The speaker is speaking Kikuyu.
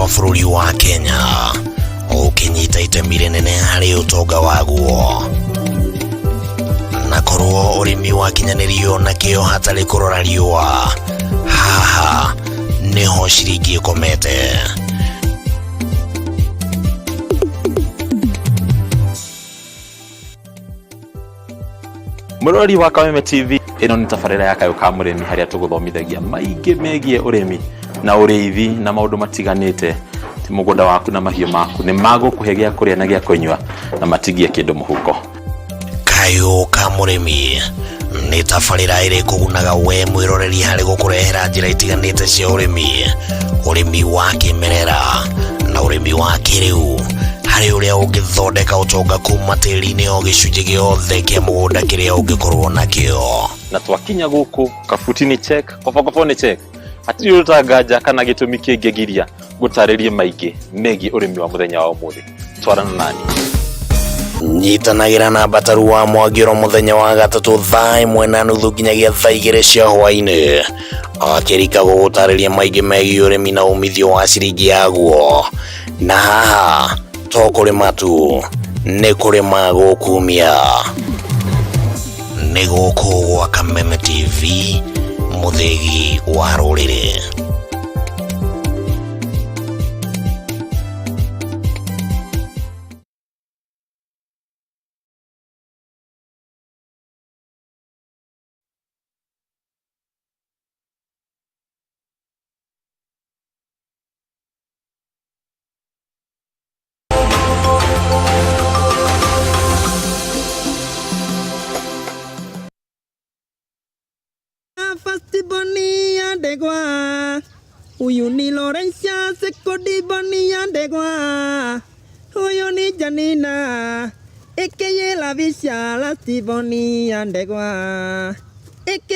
Rwa bũrũri wa Kenya, ũkĩnyita itemi rĩnene harĩ ũtonga waguo. Na korwo ũrĩmi wakinyanĩrio na kĩo hatarĩ kũrora riũa, haha nĩho ciringi ĩkomete. Mũrori wa Kameme TV, ĩno nĩ tabarĩra ya Kayũ ka Mũrĩmi, harĩa tũgũthomithagia maingĩ megiĩ ũrĩmi na ũrĩithi na maũndũ matiganĩte. Ti mũgũnda waku na mahiũ maku nĩ magũkũhe gĩa kũrĩa na gĩa kũnyua na matigie kĩndũ mũhuko. Kayũ ka Mũrĩmi nĩ tabarĩra ĩrĩ kũgunaga we mwĩroreri harĩ gũkũrehera njĩra itiganĩte cia ũrĩmi, ũrĩmi wa kĩmerera na ũrĩmi wa kĩrĩu, harĩ ũrĩa ũngĩthondeka ũtonga kuma tĩri-inĩ o gĩcunjĩ gĩothe kĩa mũgũnda kĩrĩa ũngĩkorwo nakĩo. Na twakinya gũkũ, kabuti nĩ check, kobokobo nĩ check, hatirĩ ũtanganja kana gĩtũmi kĩngĩgiria ngũtarĩrie maingĩ megiĩ ũrĩmi wa mũthenya wa ũmũthĩ. Twarana nani. Nyitanagĩra na Mbataru wa Mwangi oro mũthenya wa gatatũ 1:30 nginyagia 2:00 cia hwaĩ-inĩ, akĩrika gũgũtarĩria maingĩ megiĩ ũrĩmi na umithio wa ciringi yaguo. Na haha to kũrĩma tu, nĩ kũrĩma gũkumia. Nĩ gũkũ gwa Kameme TV, mũthĩgi wa rũrĩrĩ. First born ya ndegwa, huyu ni Lorencia. Second born ya ndegwa, huyu ni Janina aka Lavisha. Last born ya ndegwa aka